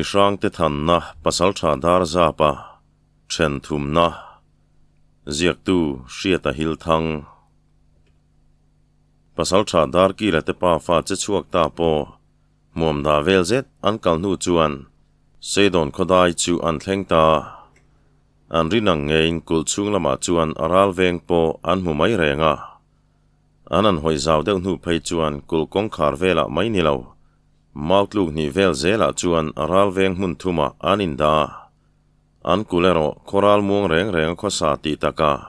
Mihrangte thanna Pasaltha Darzapa then thumna Ziaktu Hriata Hilthang Pasaltha Darkila te pafa che chhuak ta pawh hmuam dah vel zet an kal hnu chuan Seidawn khawdai chu an thleng ta. An rin ang ngeiin kulh chhung lamah chuan a ral veng pawh an hmu mai reng a. An han hawi zau deuh hnu phei chuan kulh kawngkhar velah mai ni lo, mau tluk hnih vel zelah chuan a ral veng hmun thumah an indah a. An kulh erawh khaw ral muang reng reng a khawsa tih takah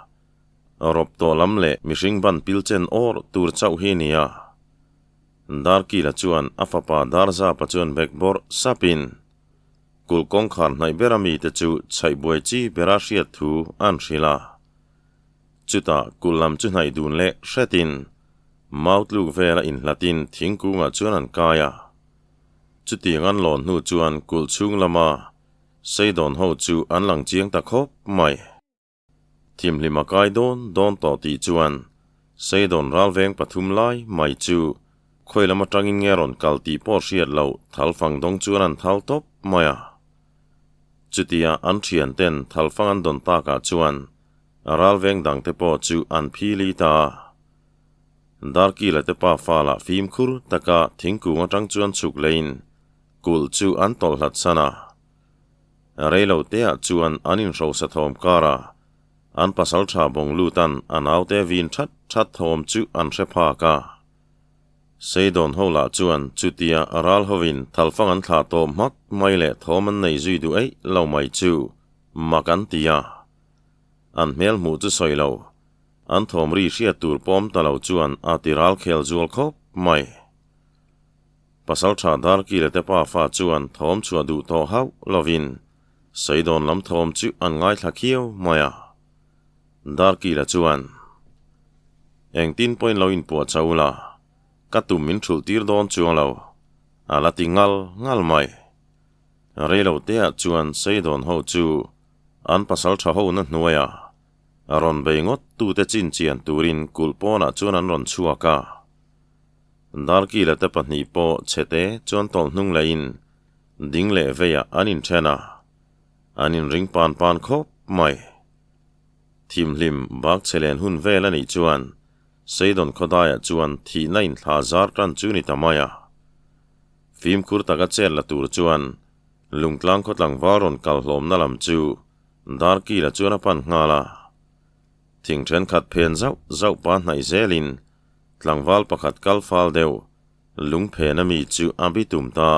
rawp tawh lam leh mihring ban pil chen awr tur chauh hi a ni a. Darkila chuan a fapa Darzapa chuan bek bawrh sapin Kulh kawngkhar hnaih bera mite chu chhaih buai chi bera hriat thu an hrilh a. Chutah kulh lam chu hnaih dun leh hretin mau tluk vela inhlatin thingkungah chuan an kai a. Chutiang an lawn hnu chuan kulh chhung lama seidawn ho chu an lang chiang ta khawp mai. Thimhlim a kai dawn dawn tawh tih chuan Seidawn ralveng pathum lai mai chu khawi lam atangin nge rawn kal tih pawh hriat loh thalfang dawng chuan an thal tawp mai a. Chutia an thian ten thalfang an dawn takah chuan ralveng dangte pawh chu an phili ta a. Darkila te pafa lah fimkhur taka thingkung atang chuan chhuk leiin kulh chu an tawlh hlat san a. Reilo teah chuan an inhrosa thawm kara an pasal tha bawng lutan a naute vin that that thawm chu an hre phak a. Seidawn ho lah chuan chutia a ral hovin thalfang an thlah tawh hmak mai leh thawm an nei zui duh eih lo mai chu mak an ti a. An hmel hmuh chu sawi lo, an thawm ri hriat tur pawm ta lo chuan a ti ral khel zual khawp mai. Pasalṭha Darkila te pafa chuan thawm chhuah duh tawh hauh lovin Seidawn lam thawm chu an ngaithla khiau mai a. Darkila chuan, Engtin pawhin lo inpuah chau la, ka tum min ṭhulh tir dawn chuang lo, a la ti ngal ngal mai. Reilo teah chuan Seidawn ho chu an pasalṭha ho na hnuaia rawn bei ngawt tute chinchian turin kulh pawnah chuan an rawn chhuak a. Darkila te pahnih pawh chhete chuan tawlh hnung leiin ding leh veiah an inthen a, an inring pan pan khawp mai. Thimhlim bak chhe len hun vel a nih chuan Seidawn khawdaiah chuan thihna inthla zar tan chu ni ta mai a. Fimkhur taka chet la tur chuan Lungtlang khaw tlangval rawn kal hlawmna lam chu Darkila chuan a pan nghal a. Thing thenkhat phen zauh zauh pa hnaih zelin Tlangval pakhat kal fal deuh, lungphen a mi chu a bi tum ta.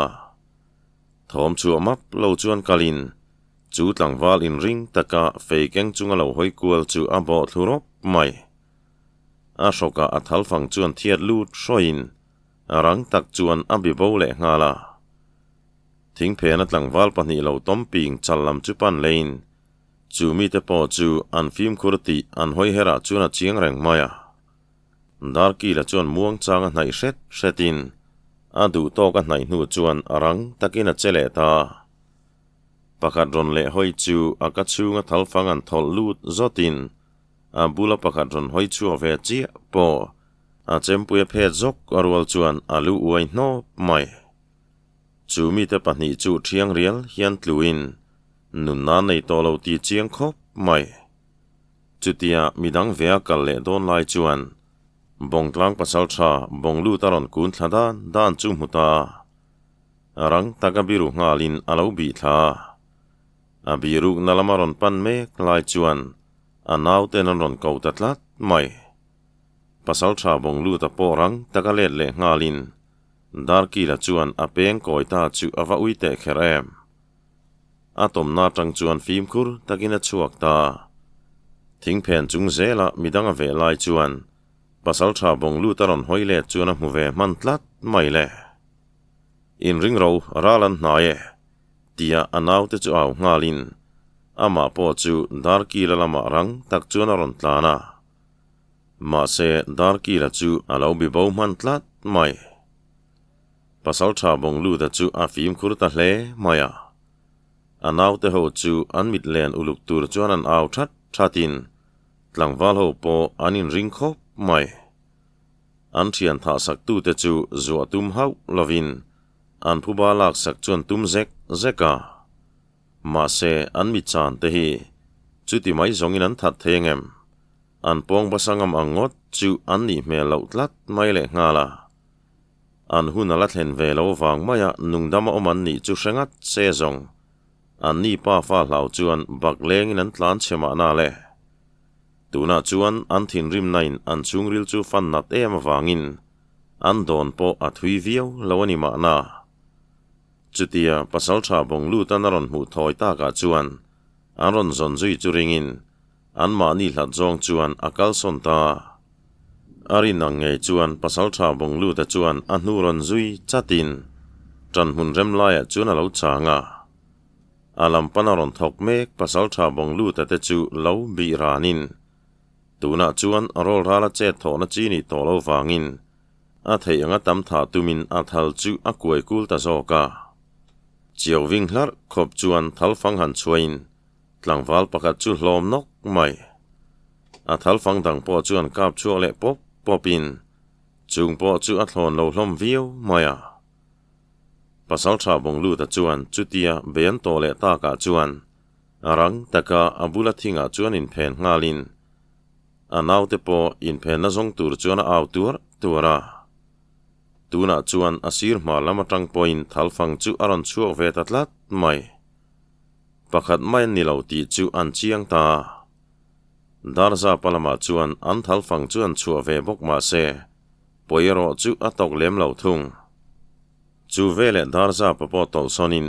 Thawm chhuah map lo chuan kalin, chu tlangval inring taka fei keng chunga lo hawi kual chu a bawh thlu rawp mai. A hrawkah a thalfang chuan thiat lut hrawiin, rang tak chuan a bi bo leh nghal a. Thingphena tlangval pahnih lo tawm ping chal lam chu pan leiin, chu mite pawh chu an fimkhur tih an hawi herah chuan a chiang reng mai a. Darkila chuan muang chang a hnaih hret hretin a duh tawk a hnaih hnu chuan a rang takin a che leh ta. Pakhat rawn leh hawi chu a ka chhunga thalfang an thawlh lut zawtin a bula pakhat rawn hawi chhuak ve chiah pawh a chempui a phet zawk a rual chuan a lu uai hnawp mai. Chu mite pahnih chu thiang rial hian tluin nunna nei tawh lo ti chiang khawp mai. Chutia midang ve a kal leh dawn lai chuan Bawngtlang pasal tha Bawnglut a rawn kun thla dan dan chu hmu ta a. Rang taka biru nghalin a lo bih thla a. A birukna lama rawn pan mek lai chuan a nauten an rawn ko ta tlat mai. Pasal tha Bawngluta pawh rang taka let leh nghalin Darkila chuan a peng kawi ta chu a va ui teh kher em. A tawmna atang chuan fimkhur takin a chhuak ta. Thingphen chung zela midang a veh lai chuan Pasaltha Bawnglut a rawn hawi let chuan a hmu ve hman tlat mai le. Inring ro ral an hnai e, tia a naute chu au nghalin amah pawh chu Darkila lamah rang tak chuan a rawn tlan a. Mahse Darkila chu a lo bi bo hman tlat mai. Pasalṭha Bawngluta chu a fimkhur ta hle mai a. A naute ho chu an mit len uluk tur chuan an au that thatin tlangval ho pawh an inring khawp mai. An thian thah saktute chu zuah tum hauh lovin An phuba laksak chuan tum zek zek a. Mahse, an mi chan te hi chuti mai zawngin an that thei angem? An pawng basa ngam ang ngawt chu an nih hmel loh tlat mai leh nghal a. An hun a la thlen ve lo vang maia nungdama awm an nih chu hre ngat se zawng. An ni pa fa hlau chuan bak lengin an tlan chhe mahna le. Tunah chuan an thinrimnain an chhungril chu fan nat em avangin an dawn pawh a thui viau lo a ni mahna. Chutia Pasaltha Bawnglutan a rawn hmuh thawi takah chuan an rawn zawn zui chu ringin anmahni hlat zawng chuan a kalsawn ta. A rin ang ngei chuan Pasaltha Bawngluta chuan a hnu rawn zui chatin ṭanhmun rem laiah chuan a lo chang a. A lam pana rawn thawk mek Pasaltha Bawngluta te chu lo bih ranin tunah chuan rawl rala chet thawhna chi nih tawh lo vangin a theih anga tam thah tumin a thal chu a kuai kul ta zawk a. Chiau ving hlarh khawp chuan thal fang han chhuain tlangval pakhat chu hlawm nawk mai. A thal fang dang pawh chuan kap chhuak leh pawp pawpin chung pawh chu a thlawn lo hlawm viau mai a. Pasaltha Bawngluta chuan chutia be an tawh leh takah chuan a rang taka a bula thingah chuan inphen nghalin a naute pawh inphenna zawng tur chuan a au tuar tuar a. Tunah chuan a sir hma lam atang pawhin thalfang chu a rawn chhuak ve ta tlat mai. Pakhat mai an ni lo tih chu an chiang ta. Darzapa lamah chuan an thalfang chu an chhuah ve bawk mahse, Pawi erawh chu a tawk lem lo thung. Chu veleh Darzapa pawh tawlhsawnin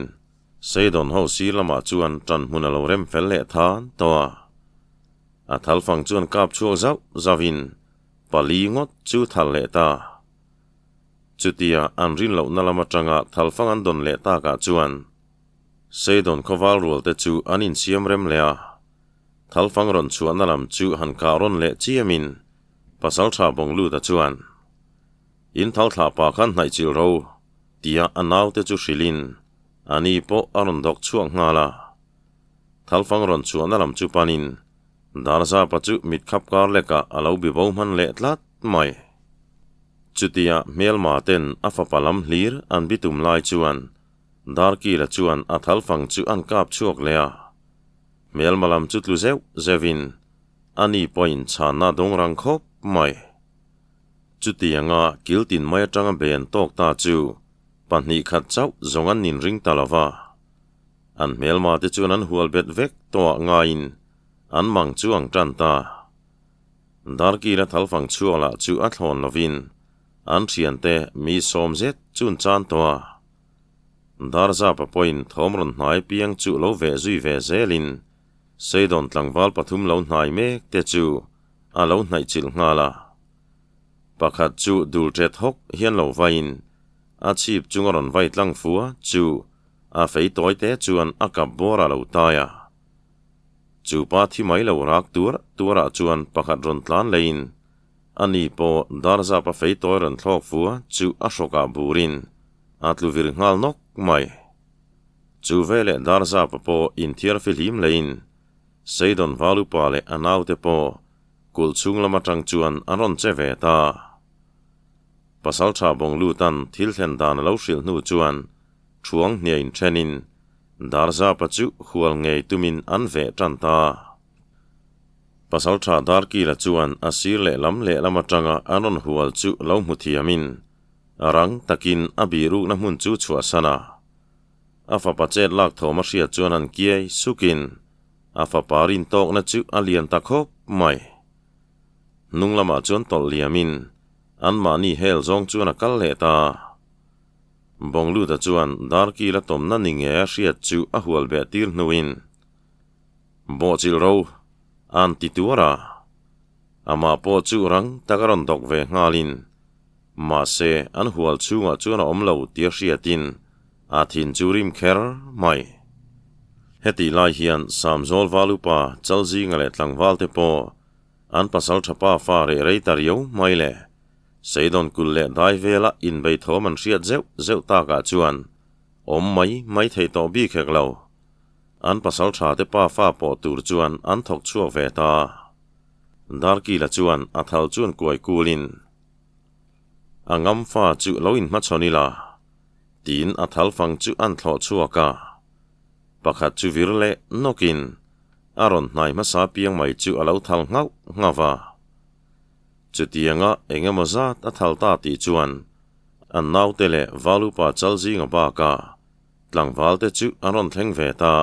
Seidawn ho sir lamah chuan ṭan hmun a lo rem fel leh than tawh a. A thalfang chuan kap chhuak zauh zauhin pali ngawt chu thal leh ta. Chutia an rin lohna lam aṭanga thalfang an dawn leh takah chuan Seidawn khawval rualte chu an insiam rem leh a. Thalfang rawn chhuahna lam chu han kah rawn leh chiamin Pasalṭha Bawngluta chuan, In thal thlah pa khan hnaih chilh ro, tia a naute chu hrilhin a ni pawh a rawn dawk chhuak nghal a. Thalfang rawn chhuahna lam chu panin Darzapa chu mitkhap kar lekah a lo bibo hman leh tlat mai. Chutia hmelma ten a fapa lam hlir an bitum lai chuan Darkila chuan a thalfang chu an kap chhuak leh a. Hmelma lam chu tlu zeuh zeuhin Ani pawhin chhanna dawng rang khawp mai. Chutianga kiltin mai atanga ben tawk ta chu pahnih khat chauh zawng an inring ta lo va. An hmelma te chuan an hual bet vek tawhah ngaiin an mang chu ang tan ta. Darkila thalfang chhuak lah chu a thlawn lovin an thiante mi sawm zet chun chan tawh a. Darzapa pawhin thawm rawn hnai piang chu lo veh zui ve zelin Seidawn tlangval pathum lo hnai mek te chu a lo hnaih chilh nghal a. Pakhat chu dul ṭet hawk hian lo vaiin a chhip chung a rawn vai tlang fua chu a fei tawi te chuan a kap bawr a lo tai a. Chu pa thi mai lo rak tuar tuarah chuan pakhat rawn tlan leiin ani pawh darzap a fei tawi rawn thlawk fua chu a hrawkah burin a tlu vir nghal nawk mai. Chu veleh Darzapa pawh inthiar fihlim leiin Seidawn Valupa leh a naute pawh kulh chhung lam atang chuan an rawn che ve ta. Pasaltha Bawnglutan thil thlen dan a lo hrilh hnu chuan Thuang hniain thenin Darzapa chu hual ngei tumin an veh tan ta. Pasaltha Darkila chuan a sir lehlam lehlam atanga an rawn hual chu lo hmu thiamin A rang takin a bihrukna hmun chu chhuahsan a. A fapa chet lak thawm a hriat chuan an kiai sukin a fapa rintawkna chu a lian ta khawp mai. Hnung lamah chuan tawlh liamin anmahni hel zawng chuan a kal leh ta. Bawngluta chuan Darkila tawmna ni nge a hriat chu a hual beh tir hnuin Bawhchilh ro a'n ti tuar a. Amah pawh chu rang tak a rawn dawk ve nghalin Mahse, an hual chhungah chuan a awm lo tia hriatin a thin chu rim kher mai. Hetih lai hian Samzawl Valupa, Chalzinga leh tlangvalte pawh an pasal tha pa fa reh rei ta riau mai le. Seidawn kulh leh dai vela inbei thawm an hriat zeuh zeuh takah chuan awm mai mai thei tawh bik hek lo. An pasal tha te pa fa pawh tur chuan an thawk chhuak ve ta. Darkila chuan a thal chuan kuai kulin. A ngam fa chu lo inhmachhawn ila. Tiin a thal fang chu an thlawh chhuak a. Pakhat chu vir leh nawkin a rawn hnai hmasa piang mai chu a lo thal nghauh nghauh a. Chutianga eng emaw zat a thal ta tih chuan an naute leh Valupa chal zinga baka tlangval te chu an rawn thleng ve ta.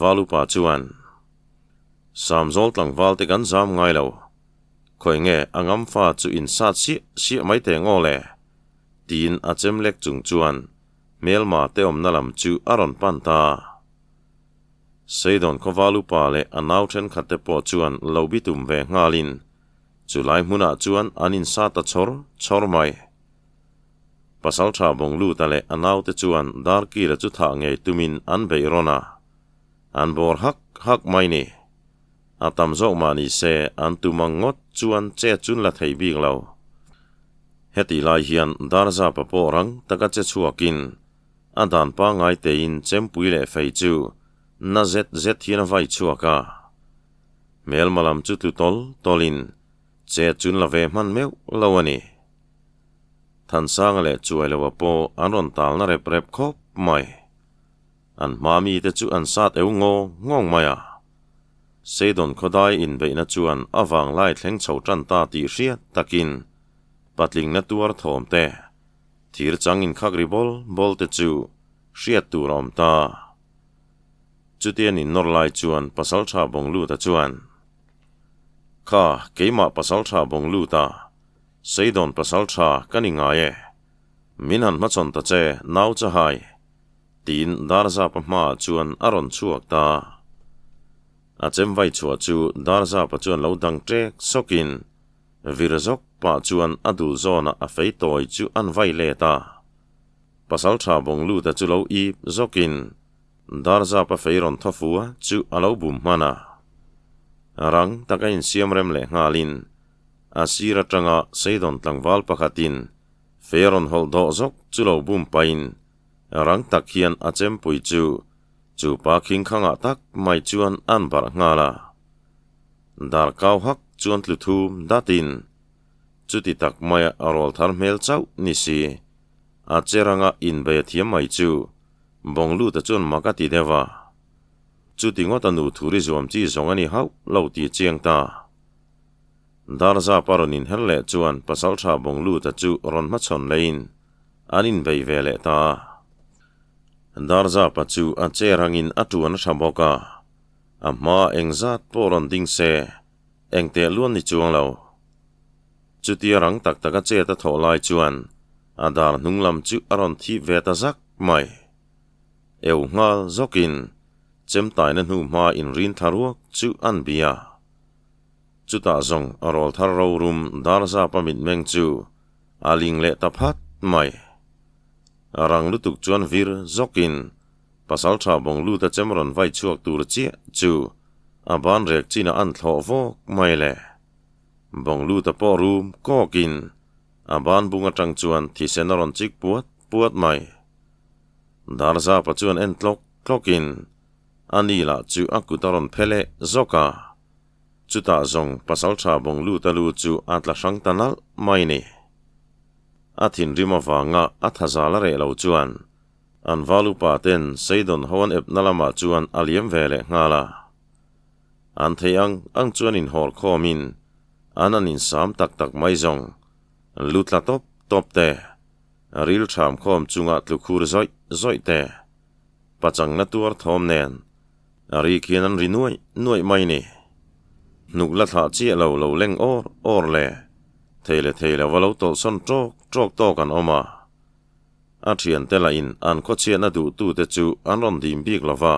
Valupa chuan, Samzawl tlangval te kan zam ngai lo. Khawi nge a ngam fa chu in sat siah siah mai teh ngaw le? Tiin a chem lek chung chuan hmelma te awmna lam chu a rawn pan ta. Seidawn khawval upa leh a nau thenkhat te pawh chuan lo bi tum ve nghalin chulai hmunah chuan an insa ta chawr chawr mai. Pasaltha Bawngluta leh a naute chuan Darkila chu thah ngei tumin an beih rawn a, an bawr hak hak mai ni. A tam zawk mah ni se an tum ang ngawt chuan che chun la thei bik lo. Hetih lai hian Darzapa pawh rang taka che chhuakin a dan pangngai tein chempui leh fei chu na zet zet hian a vai chhuak a. Hmelma lam chu tlu tawl tawlin che chun la ve hman meuh lo a ni. Thansanga leh Chuailoa pawh an rawn talna rep rep khawp mai. An hma mite chu an sat eu ngawng ngawng mai a. Seidon khawdai inbeihna chuan a vanglai thleng chho tan ta tih hriat takin patlingna tuar thawm te, thir chang inkhak ri bawl bawl te chu hriat tur a awm ta. Chutian innawr lai chuan Pasaltha Bawngluta chuan, Kha, keimah Pasaltha Bawngluta, Seidon Pasaltha ka ni ngai e. Min han hmachhawn ta che, nau chahai. Tiin Darzapa hmaah chuan a rawn chhuak ta. A chem vai chhuah chu Darzapa chuan lo dang ṭek sawkin vir zawk pah chuan a dul zawnah a fei tawi chu an vai let a. Pasalṭha Bawngluta chu lo ip zawkin Darzapa fei rawn thaw fua chu a lo bum hman a. Rang taka insiam rem leh nghalin a sir aṭanga Seidawn tlangval pakhatin fei rawn hawlh dawh zawk chu lo bum pahin Rang tak hian a chempui chu chu pa khingkhangah tak mai chuan an barh nghal a. Dar kau hak chuan tlu thum datin chuti tak maia a rawl thar hmel chauh ni si. A che ranga inbei a thiam mai chu Bawngluta chuan mak a ti deuh a. Chuti ngawt a nu thuri zuam chi zawng a ni hauh lo ti chiang ta. Darzapa rawn inher leh chuan Pasaltha Bawngluta chu rawn hmachhawn leiin An inbei ve leh ta a. Darzapa chu a chair angin a tuan a tha bawk a, a hma engzat pawh rawn ding se, engteh luan ni chuang lo. Chutia rang tak taka chet a thawh lai chuan a dar hnung lam chu a rawn thip ve ta zak mai. Eu nghal zawkin chemtaina hnu hma inrin thla ruak chu an bia. Chutah zawng a rawl thar rorum Darzapa mitmeng chu A ling leh ta phat mai. A rang lutuk chuan vir zawkin Pasaltha Bawngluta chem rawn vai chhuak tur chiah chu a ban rek chinah an thlawh vawk mai le. Bawngluta pawh rum kawkin a ban bung atang chuan thisen a rawn chik puat puat mai. Darzapa chuan en tlawk tlawkin a ni lah chu a kut a rawn phe leh zawk a. Chutah zawng Pasaltha Bawngluta lu chu a tla hrang ta nalh mai ni. A thinrim avanga a thazal a reh lo chuan an val upa ten Seidawn ho an epna lamah chuan a liam ve leh nghal a. An thei ang ang chuan inhawr khawmin an an insam tak tak mai zawng lu tla tawp tawp te, ril ṭham khawm chunga tlu khur zawih zawih te, pachangna tuar thawm nen A ri khian an ri nuaih nuaih mai ni. Hnuk la thlah chiah lo lo leng awr awr le thei leh thei lova lo tawlhsawn ṭawk ṭawk tawk an awm a. A ṭhiante lahin an khawchhiatna duhtute chu an rawn dim bik lo va,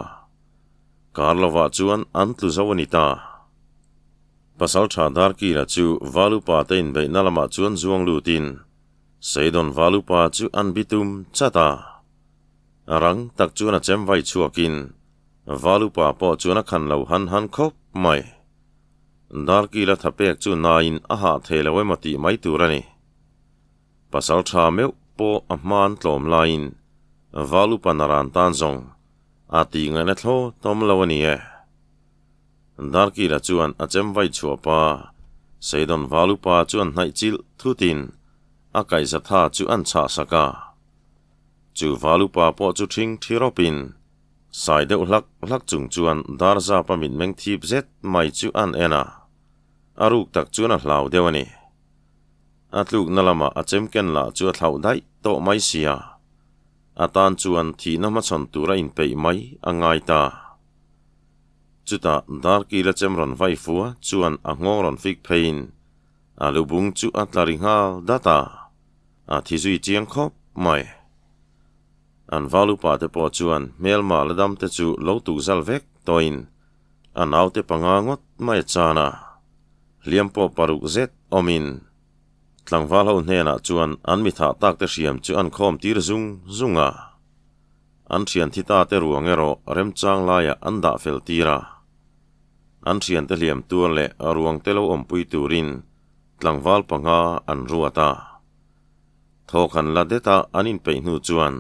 kar lovah chuan an tlu zo a ni ta. Pasalṭha Darkila chu Valupa te inbeihna lamah chuan zuang lutin Seidawn Valupa chu an bitum chat a. A rang tak chuan a chem vai chhuakin Valupa pawh chuan a khan lo han han khawp mai. Darkila tha pek chu naiin a hah thei lo emaw tih mai tur a ni. Pasal tha meuh pawh a hman tlawm laiin Valupa naran tan zawng a tih ngaihna thlaw tawm lo a ni e. Darkila chuan a chem vai chhuah pa Seidawn Valupa chuan hnaih chilh thutin a kaihza tha chu an chhah sak a. Chu valupa pawh chu ṭhing ṭhi rawpin sai deuh hlak hlak chung chuan Darzapa mitmeng thip zet mai chu an en a, a ruk tak chuan a hlau deuh a ni. A tlukna lamah a chemken lah chu a thlauh daih tawh mai sia, a tan chuan thihna hmachhawn tura inpeih mai a ngai ta. Chutah Darkila chem rawn vai fua chuan a nghawng rawn fik pheiin a lubung chu a tla ri nghal dat a, a thi zui chiang khawp mai. An valupa te pawh chuan hmelma la dam te chu lo tukzal vek tawhin a naute panga ngawt mai a chan a, hliam pawh paruk zet awmin tlangval ho hnenah chuan an mi thah tak te hriam chu an khawm tir zung zung a. An thian thi ta te ruang erawh remchang laiah an dah fel tir a. An thiante hliam tuar leh ruang te lo awmpui turin tlangval panga an ruat a. Thawk han la det a an inpeih hnu chuan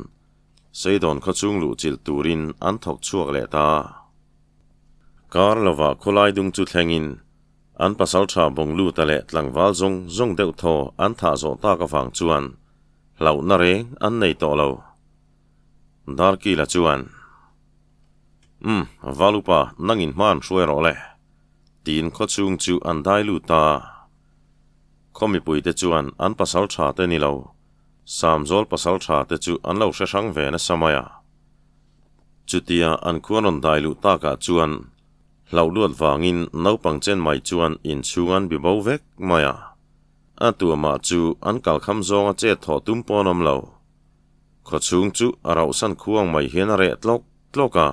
Seidawn khawchhung luhchilh turin an thawk chhuak leh ta. Kar lovah khawlai dung chu thlengin an pasaltha bawngluta leh tlangval zawng zawng deuh thaw an thah zawh tak avang chuan hlauhna reng an nei tawh lo. Darkila chuan, Umm, Valupa, nangin hma an hruai rawh le, tiin khawchhung chu an dai lut ta. Khaw mipuite chuan an pasal tha te ni lo, Samzawl pasal tha te chu an lo hre hrang ve nasa mai a. Chutia an khua rawn dai luh takah chuan hlauh luat vangin naupang chen mai chuan inchhung an bi bo vek mai a. A tuamah chu an kalkham zawnga chet thawh tum pawn awm lo. Khawchhung chu a rauhsan khuang mai hian a reh tlawk tlawk a.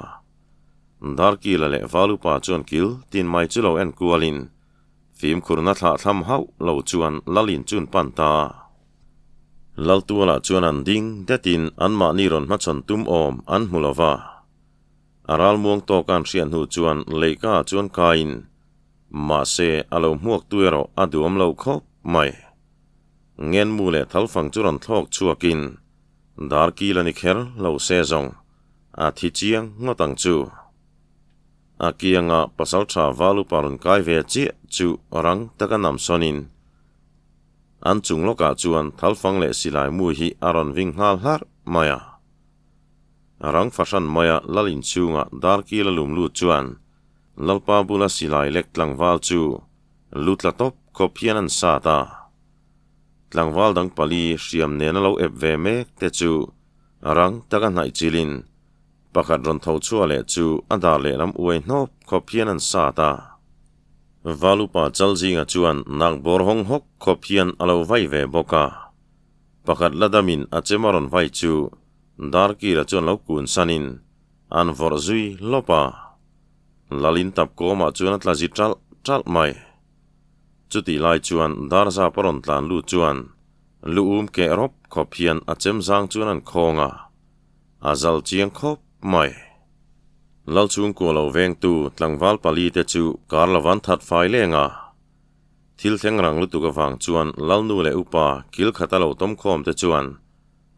Darkila leh Valupa chuan kil tin mai chu lo en kualin fimkhurna thlah thlam hauh lo chuan Lalin chun pan ta. Laltualah chuan an ding detin anmahni rawn hmachhawn tum awm an hmu lo va. A ralmuang tawk an hriat hnu chuan leihka chuan kaiin mahse a lo hmuaktu erawh a duam lo khawp mai. Ngenmu leh thalfang chu rawn thlawk chhuakin Darkil a ni kher lo se zawng a thi chiang ngawt ang chu. A kianga pasaltha Valupa rawn kai ve chiah chu rang taka nam sawnin an chung lawkah chuan thalfang leh silai mu hi a rawn ving nghal hlarh mai a. Rang fahran maia lal inchhunga Darkil a lum lut chuan Lalpa bula silai lek tlangval chu Lu tla tawp khawp hian an sat a. Tlangval dang pali hriam nena lo ep ve mek te chu rang taka hnaih chilin pakhat rawn tho chhuah leh chu a dar lehlam uai hnawp khawp hian an sat a. Valupa Chalzinga chuan nak bawr hawng hawk khawp hian a lo vai ve bawk a. Pakhat la damin a chem a rawn vai chu Darkira chuan lo kun sanin an vawrh zui lawp a. Lalin tap kawmah chuan a tla zi ṭalh ṭalh mai. Chutih lai chuan Darzap a rawn tlan lut chuan lu um keh rawp khawp hian a chem zang chuan an khawng a, a zal chiang khawp mai. Lal chhungkua lo vengtu tlangval pali te chu kar lo van that fai leng a. Thil thleng rang lutuk avang chuan Lalnu leh upa kil khata lo tawmkhawm te chuan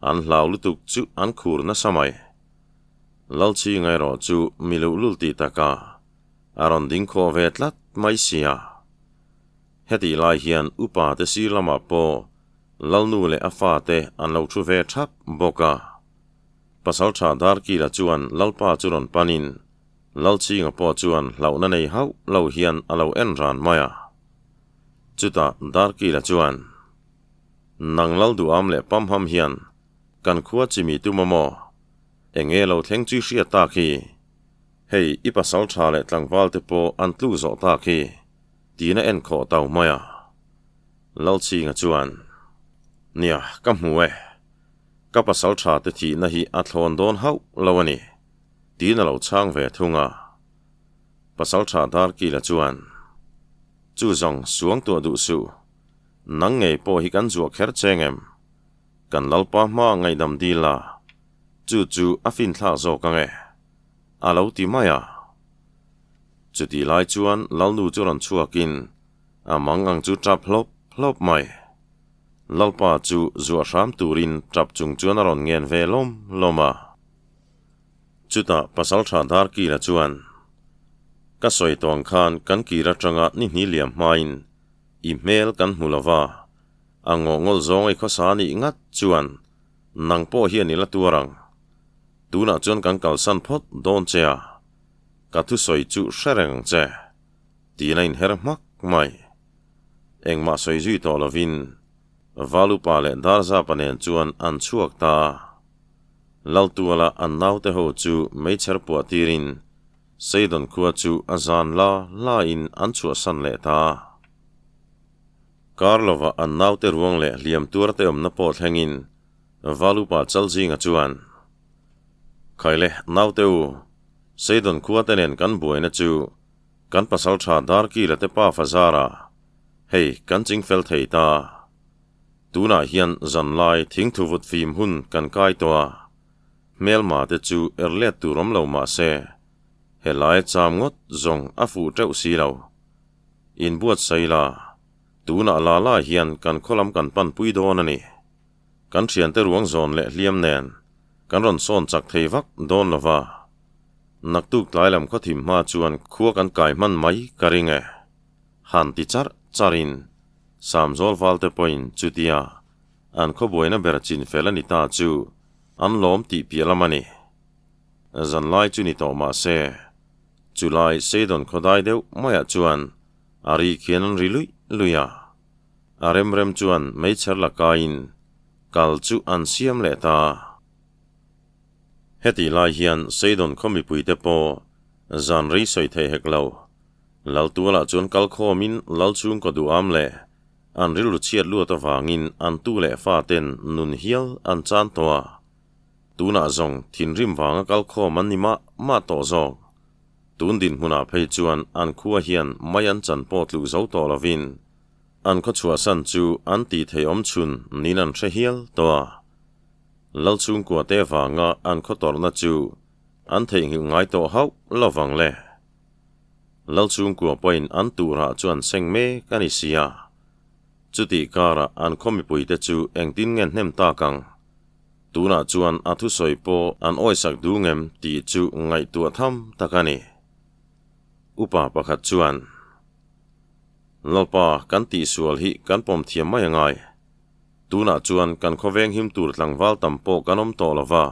an hlau lutuk chu an khur nasa mai. Lalchhinga erawh chu mi luhlul tih taka a rawn ding khawh ve tlat mai sia. Hetih lai hian upa te sir lamah pawh Lalnu leh a fate an lo thu ve thap bawk a. Pasaltha Darkila chuan Lalpa chu rawn panin Lalchhinga pawh chuan hlauhna nei hauh lo hian a lo en ran mai a. Chutah Darkila chuan, Nang Lalduham leh Pamham hian Kan khua chimi tum a maw? Enge lo thleng chui hriat tak hi? Hei, i pasal tha leh tlangval te pawh an tluk zawh tak hi, tiin a en khawh tau mai a. Lalchhinga chuan, Nia, ka hmu e. Ka pasal tha te thihna hi a thlawn dawn hauh lo a ni, tiin a lo chhang ve thung a. Pasal tha Darkila chuan, Chu zawng suang tuah duh suh, nang ngei pawh hi kan zuah kher cheng em? Kan Lalpa hma ngaihdam dil a, chu chu a finthlak zawk ang e, a lo ti mai a. Chutih lai chuan Lalnu chu rawn chhuakin a mang ang chu tap hlawp hlawp mai. Lalpa chu zuah hram turin tap chung chuan a rawn ngen ve lawm lawm a. Chutah Pasaltha Darkila chuan, Ka sawi tawh ang khan kan kir atanga ni hnih liam hmain i hmel kan hmu lo va, A ngawh ngawlh zawng ei khawsa nih ngat chuan Nang pawh hian i la tuar ang. Tunah chuan kan kalsan phawt dawn che a, ka thusawi chu hre reng ang che, tiin a inher hmak mai. Engmah sawi zui tawh lovin Valupa leh Darzapa nen chuan an chhuak ta a. Laltuala an naute ho chu meichher puah tirin Seidon khua chu a zan la lain an chhuahsan leh ta a. Kar lova an naute ruang leh hliam tuar te awmna pawh thlengin Valupa Chalzinga chuan, Khaile, naute u, Seidon khua te nen kan buaina chu kan pasaltha Darkila te pafa zara hei kan chingfel thei ta. Tunah hian zanlai thingthuvut fim hun kan kai tawh a, hmelma te chu er let tur awm lo mah se, helai cham ngawt zawng a fuh teuh si lo. Inbuatsaih la, tunah la la hian kan khaw lam kan panpui dawn a ni. Kan thiante ruang zawn leh hliam nen kan rawn sawn chak thei vak dawn lo va, naktuk tlai lam khawthim hma chuan khua kan kai hman mai ka ring e. Han ti charh charhin Samzawl valte pawhin chutia an khawbuaina ber chin fel a ni ta chu an lawm tih piah lam a ni. Zanlai chu ni tawh mah se, chulai Seidon khawdai deuh maiah chuan a ri khian an ri luih luih a. A rem rem chuan meichher la kaiin kal chu an siam leh ta. Hetih lai hian Seidon khaw mipuite pawh zan rei sawi theih hek lo. Laltualah chuan kal khawmin lal chhungkaw duham leh an rilru chhiat luat avangin an tu leh faten nun hial an chan tawh a. Tunah zawng thinrim vanga kal khawm an ni mah mah tawh zawk. Tun dinhmunah phei chuan an khua hian mai an chan pawh tluk zo tawh lovin an khaw chhuahsan chu an tih theih awm chhun niin an hre hial tawh a. Lal chhungkua te vanga an khaw tawrhna chu an theihnghilh ngai tawh hauh lovang le. Lal chhungkua pawhin an turah chuan seng mek a ni si a. Chutih karah an khaw mipuite chu engtin nge hnem tak ang? Tunah chuan a thusawi pawh an awisak duh ngem tih chu ngaihtuah tham tak a ni. Upa pakhat chuan, Lalpa, kan tihsual hi kan pawm thiam mai angai. Tunah chuan kan khawveng him tur tlangval tam pawh kan awm tawh lo va,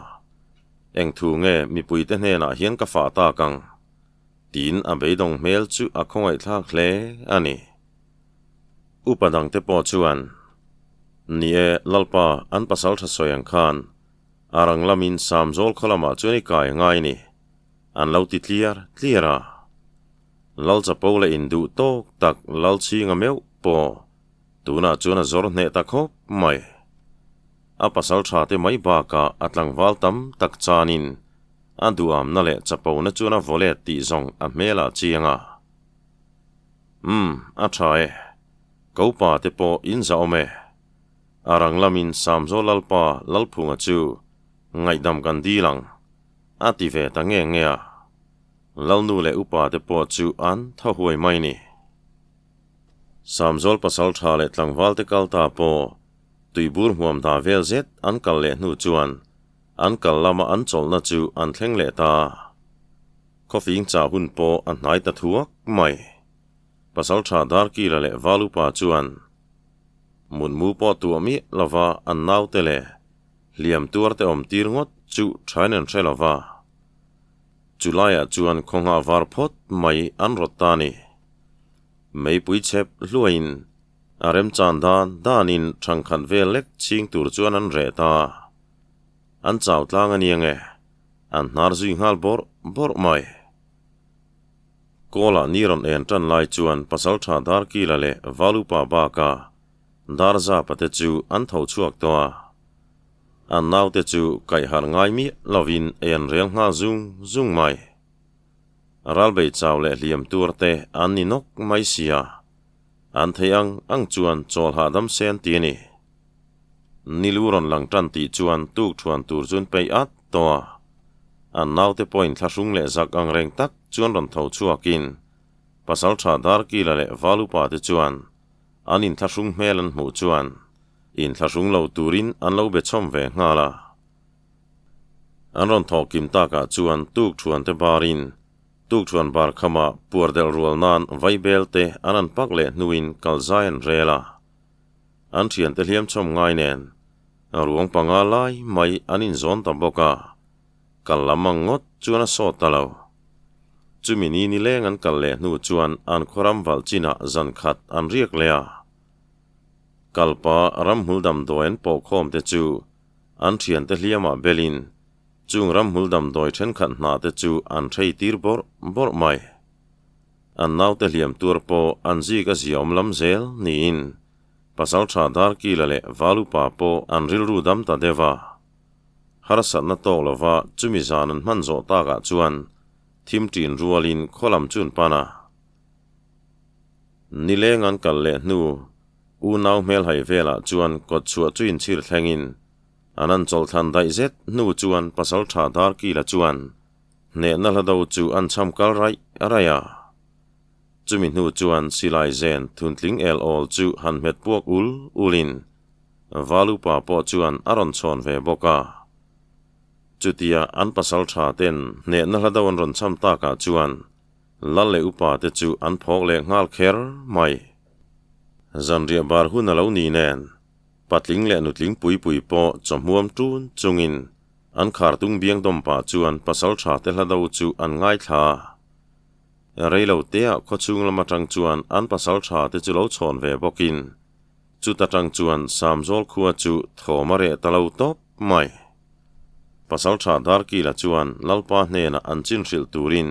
eng thu nge mipuite hnenah hian ka fah tak ang? Tiin a beidawng hmel chu a khawngaihthlak hle a ni. Upa dangte pawh chuan, Ni e, Lalpa, an pasal tha sawi ang khan a rang lamin Samzawl khaw lamah chuan i kai ngai ni, an lo ti tliar tliar a. Lal chapo leh induh tawk tak Lalchhinga meuh pawh Tunah chuan a zawr hneh ta khawp mai. A pasal tha te mai bakah a tlangval tam tak chanin a duhamna leh chapona chuan a vaw let tih zawng a hmelah chiang a. Umm, a tha e. Ko pa te pawh in za awm e. A rang lamin Samzaw Lalpa Lalphunga chu ngaihdam kan dil ang, a ti ve ta nge nge a. Lalnu leh upa te pawh chu an thaw huai mai ni. Samzawl pasal tha leh tlangval te kal ta pawh tuibur hmuam dah vel zet an kal leh hnu chuan an kal lama an chawlhna chu an thleng leh ta. Khawfing chah hun pawh a hnai ta thuak mai. Pasal tha Darkila leh Valupa chuan mutmu pawh tuah miah lova an naute leh hliam tuar te awm tir ngawt chu thain an hre lova. Chulaiah chuan khawnghah var phawt mai an rawt ta a ni. Meipui chhep hluaiin a remchan dan danin thangkhat vel lek chhing tur chuan an reh ta. An chau tlang a nia nge, an hnar zui nghal bawrh bawrh mai. Kawlah ni rawn en tan lai chuan Pasaltha Darkila leh Valupa baka Darzapa te chu an tho chhuak tawh a. An naute chu kaihharh ngai miah lovin ei an rel nghal zung zung mai. Ralbei chau leh hliam tur te an ni nawk mai sia, an theih ang ang chuan chawl hahdam se an ti a ni. Nilu rawn lang tan tih chuan tuk thuan tur chuan peih at tawh a, an naute pawhin thlahrung leh zak ang reng tak chuan rawn tho chhuakin Pasaltha Darkila leh Valupa te chuan an inthlahrung hmel an hmuh chuan inthlahrung lo turin an lo be chhawm ve nghal a. An rawn thawh kim takah chuan tuk thuan te barin tuk thuan bar khamah puar delh rual nan vaibel te an an pak leh hnuin kal zai an rel a. An thiante hliam chhawm ngai nen. Ruang panga lai mai an inzawn ta bawk a, kal lam ang ngawt chuan a sawt ta lo. Chumi ni nileng an kal leh hnu chuan an khawram valh chinah zan khat an riak leh a. Kalpa ramhmul damdawi an pawhkhawm te chu an thiante hliamah belin chung ramhmul damdawi thenkhat hna te chu an hrei tir bawrh bawrh mai. An naute hliam tur pawh an zik a ziaawm lam zel niin Pasaltha Darkila leh Valupa pawh an rilru dam ta deuh a. Harsatna tawk lova chumi zan an hman zawh takah chuan thim ṭin rualin khaw lam chu an pan a. Nileng an kal leh hnu unau hmelhai velah chuan kawtchhuah chu inchhir thlengin an an chawlhthlan daih zet hnu chuan Pasaltha Darkila chuan hnehna hla do chu an cham kal raih raih a. Chumi hnu chuan silai zen thuntling el awl chu han hmet puak ul ulin Valupa pawh chuan a rawn chhawn ve bawk a. Chutia an pasal tha ten hnehna hla do an rawn cham takah chuan Lal leh upa te chu an phawk leh nghal kher mai. Zanriah bar hun a lo ni nen patling leh nutling pui pui pawh chawhmuam tun chungin an khartung biang dawm pah chuan pasal tha te hla do chu an ngaithla a. Reilo teah khawchhung lam atang chuan an pasal tha te chu lo chhawn ve bawkin chuta tang chuan Samzawl khua chu thawm a reh ta lo tawp mai. Pasal tha Darkila chuan Lalpa hnenah an chin hrilh turin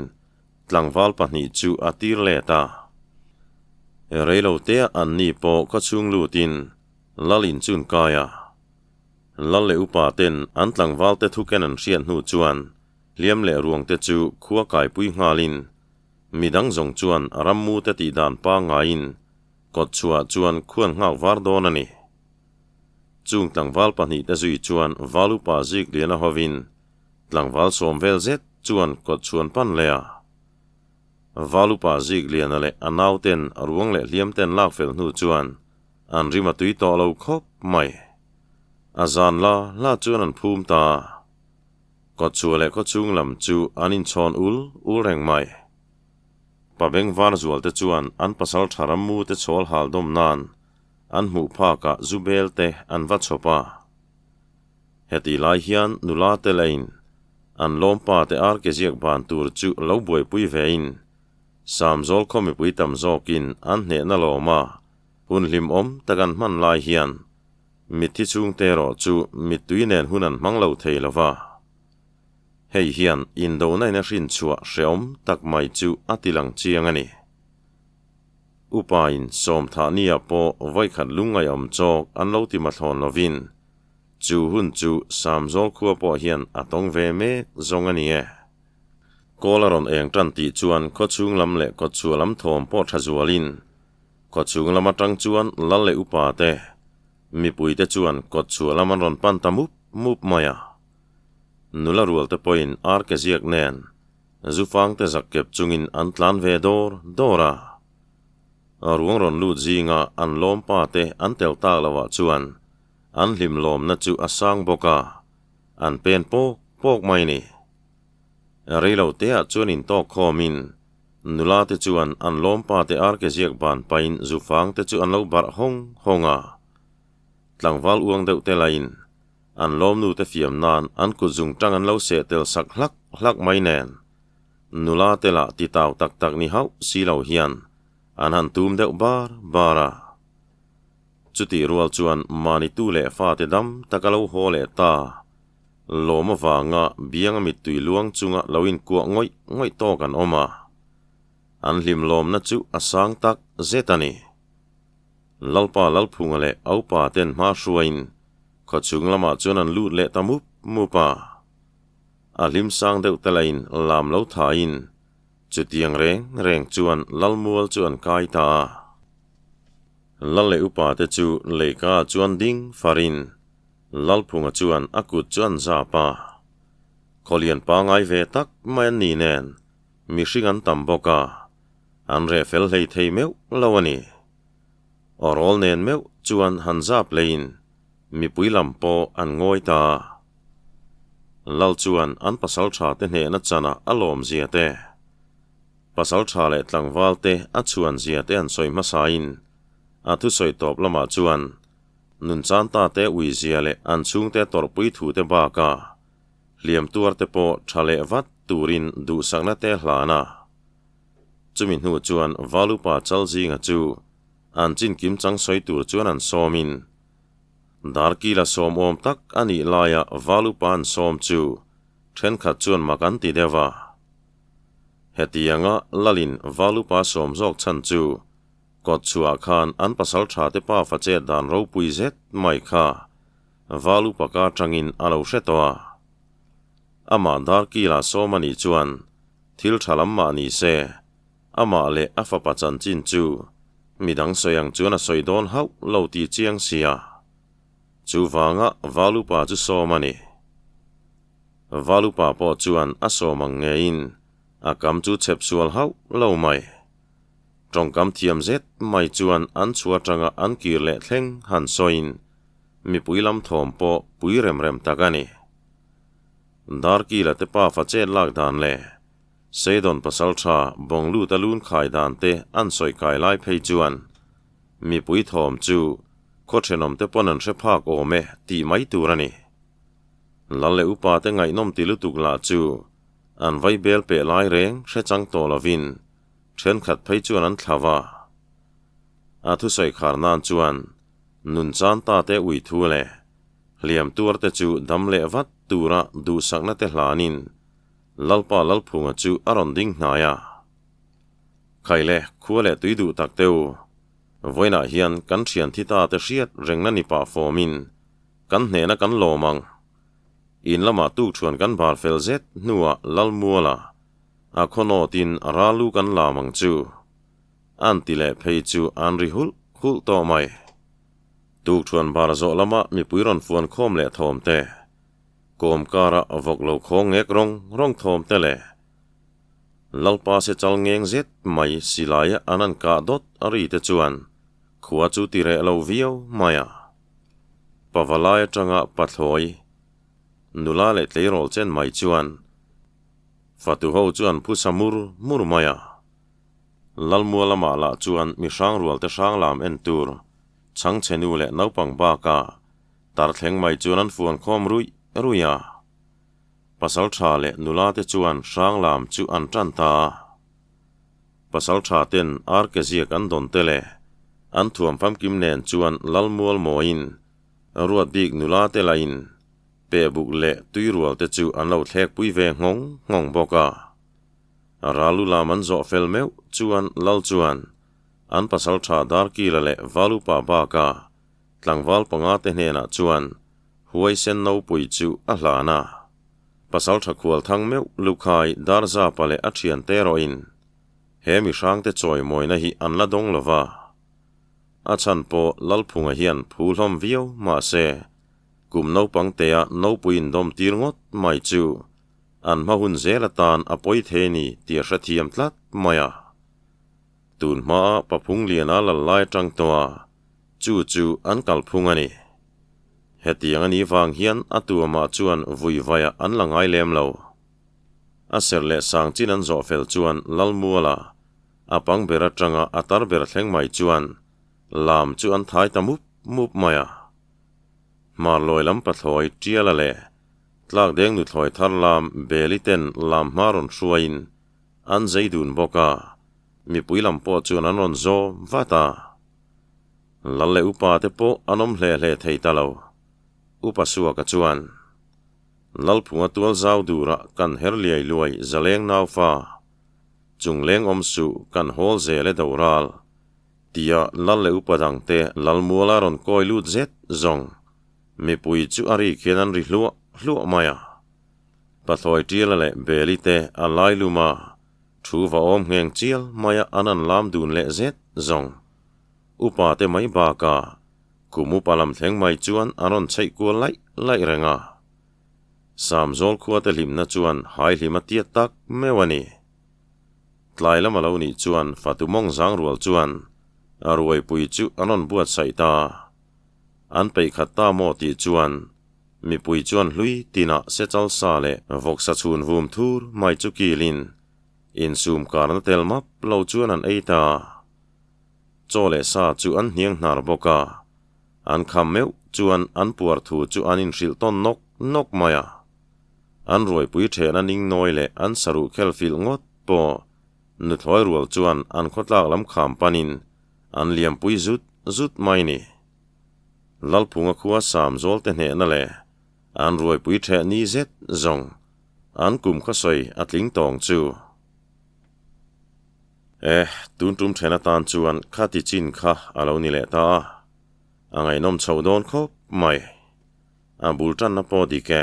tlangval pahnih chu a tir let a. Reilo teah anni pawh khawchhung lutin Lal in chun kai a. Lal leh upa ten an tlangval te thuken an hriat hnu chuan Hliam leh ruang te chu khua kaipui nghalin midang zawng chuan rammu te tih dan pangaiin kawtchhuah chuan khuan nghak var dawn a ni. Chung tlangval pahnih te zui chuan Valupa zik lian a hovin tlangval sawm vel zet chuan kawtchhuan pan leh a. Valupa zik liana leh a nauten ruang leh hliam ten lak fel hnu chuan an rim a tui tawh lo khawp mai. A zan la la chuan an phum ta a. Kawtchhuah leh khawchhung lam chu an inchhawn ul ul reng mai. Pa bengvar zual te chuan an pasal tha rammu te chhawl hal dawm nan an hmuh phakah zu bel te an va chhawp a. Heti lai hian nula te lain an lawmpa te ar ke ziak ban tur chu lo buaipui vein Samzawl khaw mipui tam zawkin an hnehna lawm a, hun hlimawm tak an hman lai hian Mitthi chhungte erawh chu mittui nen hun an hmang lo thei lo va. Hei hian indona in a hrinchhuah hrehawm tak mai chu a ti lang chiang a ni. Upain Sawmthahnia pawh vawikhat lungngaihawm chawk an lo ti mathlawn lovin chu hun chu Samzawl khua pawh hian a tawng ve mek zawng a ni e. Kawl a rawn eng tan tih chuan khawchhung lam leh kawtchhuah lam thawm pawh tha zualin Khawchhung lam atang chuan lal leh upa te, mipui te chuan kawtchhuah lam an rawn pan ta mup mup mai a. Nula rual te pawhin ar ke ziak nen zufang te zak kep chungin an tlan ve dawr dawr a. Ruang rawn lut zinga an lawm pa te an tel tak loh ah chuan an hlim lawmna chu a sang bawk a, an pen pawk pawk mai ni. Reilo te ah chuan intawk khawmin Nula te chuan an lawmpa te ar ke ziak ban pain zufang te chu an lo barh hawng hawng a. Tlangval uang deuh te lain an lawmnu te fiam nan an kut zung tang an lo seh tel sak hlak hlak mai nen nula te lah ti tau tak tak ni hauh si lo hian an han tum deuh bar bar a. Chutih rual chuan mahni tu leh fate dam tak a lo haw leh ta. Lawm avanga bianga mittui luang chunga lo inkuah ngawih ngawih tawk an awm a, an hlimlawmna chu a sang tak zet a ni. Lalpa Lalphunga leh Aupa ten hma hruaiin khawchhung lamah chuan an lut leh ta mup mup a. A hlim sang deuh te lain lam lo thaiin chutiang reng reng chuan Lalmual chu an kai ta a. Lal leh upa te chu leika ah chuan ding farin Lalphunga chuan a kut chu an zap a, Khawlian pangai ve tak mai an ni nen mihring an tam bawk a, an reh fel hlei thei meuh lo a ni. Awrawl nen meuh chuan han zap leiin mipui lam pawh an ngawi ta a. Lal chuan an pasal tha te hnehna chanah a lawm zia te, pasal tha leh tlangval te a chhuan zia te an sawi hmasain a thusawi tawp lamah chuan. Nunchan ta te uizia leh an chhungte tawrhpui thu te bakah hliam tuar te pawh tha leh vat turin duhsakna te hlan a. Chumi hnu chuan Valupa Chalzinga chu an chin kim chang sawi tur chuan an sawmin Darkila sawm awm tak a nih laia Valupa an sawm chu thenkhat chuan mak an ti deuh a. Hetianga Lalin Valupa sawm zawk chhan chu Kawt chhuah khan an pasal tha te pafa chet dan ropui zet mai kha Val upa ka atangin a lo hre tawh a. Amah Darkila sawm a nih chuan thil tha lam mah ni se, amah leh a fapa chanchin chu midang sawi ang chuan a sawi dawn hauh lo tih chiang sia. Chuvanga Val upa chu sawm a ni. Val upa pawh chuan a sawm ang ngeiin a kam chu chhep sual hauh lo mai. Tawngkam thiam zet mai chuan an chhu atanga an kir leh thleng han sawiin mipui lam thawm pawh pui rem rem tak a ni. Darkila te pafa chet lak dan leh Seidon pasaltha Bawngluta lun khai dan te an sawi kai lai phei chuan mipui thawm chu khaw thenawm te pawn an hre phak awm e tih mai tur a ni. Lal leh upa te ngaihnawm ti lutuk lah chu an vai bel peh lai reng hre chang tawh lovin Thenkhat phei chuan an thla va. A thusawi khar nan chuan nun chan ta te ui thu leh hliam tuar te chu dam leh vat tura duhsakna te hlanin Lalpa Lalphunga chu a rawn ding hnai a. Khai le, khua leh tui duh tak te u, vawiinah hian kan thian thi ta te hriat rengna ni pah fawmin kan hnehna kan lawm ang. In lamah tukṭhuan kan bar fel zet hnuah Lalmuala A khawnawtin a ralu kan lam ang chu. An ti leh phei chu an ri hulh hulh tawh mai. Tukṭhuan bar zawh lama mipui rawn fuan khawm leh thawm te, kawm kara vawk lo khawng ngek rawng rawng thawm te leh Lalpa se chal ngeng zet mai silaia an an kah dawt a ri te chuan khua chu ti reh lo viau mai a. Pavalai atanga pathlawi nula leh tleirawl chen mai chuan Fatu ho chuan phusa mur mur mai a. Lalmua lamah lah chuan mi hrang rual te hrang lam en tur, chhangchhe nu leh naupang baka tar thleng mai chuan an fuan khawm ruih ruih a. Pasal tha leh nula te chuan hrang lam chu an tan ta a. Pasal tha ten ar ke ziak an dawn te leh an thuam famkim nen chuan Lalmual mawiin ruat bik nula te lahin Pehbuk leh tuirual te chu an lo thlek pui ve nghawng nghawng bawk a. Ralu lam an zawh fel meuh chuan Lal chuan an pasal tha Darkila leh Valupa baka tlangval panga te hnenah chuan huaisen nopui chu a hlan a. Pasal tha khual thang meuh Lukhai Darzapa leh a thiante erawhin he mihrangte chawimawina hi an la dawng lova. A chhan pawh Lalphunga hian phu hlawm viau mahse Kum naupang tea nopui indawm tir ngawt mai chu an hma hun zel atan a pawi thei ni tih a hrethiam tlat mai a. Tun hmaa paphung liana lal lai atang tawh a, chu chu an kalphung a ni. Hetiang a nih vang hian a tuamah chuan vui vaiah an la ngai lem lo. A serh leh sang chin an zawh fel chuan Lalmuala, a pang ber atanga a tar ber thleng mai chuan lam chu an thai ta mup mup mai a. Hmarlawi lam pathlawi Tiala leh Tlakdeng nuthlawi thar lam Beli ten lam hma rawn hruaiin an zei dun bawk a, mipui lam pawh chuan an rawn zawm vat a. Lal leh upa te pawh an awm hle hle thei ta lo. Upa Suaka chuan, Lalphunga tual zau durah kan her liai luai zaleng naufa, chungleng awm suh kan hawl zel e doral. Tia lal leh upa dangte Lalmuala rawn kawi lut zet zawng mipui chu a rik hian an ri hluah hluah mai a. Pathlawi Tiala leh Beli te a lai lum a, thu va awm ngheng chial maia an an lam dun leh zet zawng upa te mai bakah kum upa lam thleng mai chuan an rawn chheih kual laih laih reng a. Samzawl khua te hlimna chuan hai hlim a tiat tak meuh a ni. Tlai lam a lo nih chuan fatu mawng zang rual chuan a ruaipui chu an rawn buatsaih ta. An peih khat ta maw tih chuan mipui chuan hlui tinah sechal sa leh vawksa chhun vum thur mai chu kilin insum karna tel map lo chuan an ei ta. Chaw leh sa chu an hniang hnar bawk a. An kham meuh chuan an puar thu chu an inhrilh tawn nawk nawk mai a. An ruaipui ṭhehna ning nawi leh an saruh khel filh ngawt pawh nuthlawi rual chuan an khawtlak lam kham panin an liampui zut zut mai ni. Lalphunga khua sam zawl te hnehna leh an ruaipui ṭheh ni zet zawng an kum khaw sawi a tling tawng chu. Eh, tun tum then atan chuan khati chin kha a lo ni leh ta a, a ngaihnawm chhoh dawn khawp mai. A bul tanna pawh dik e.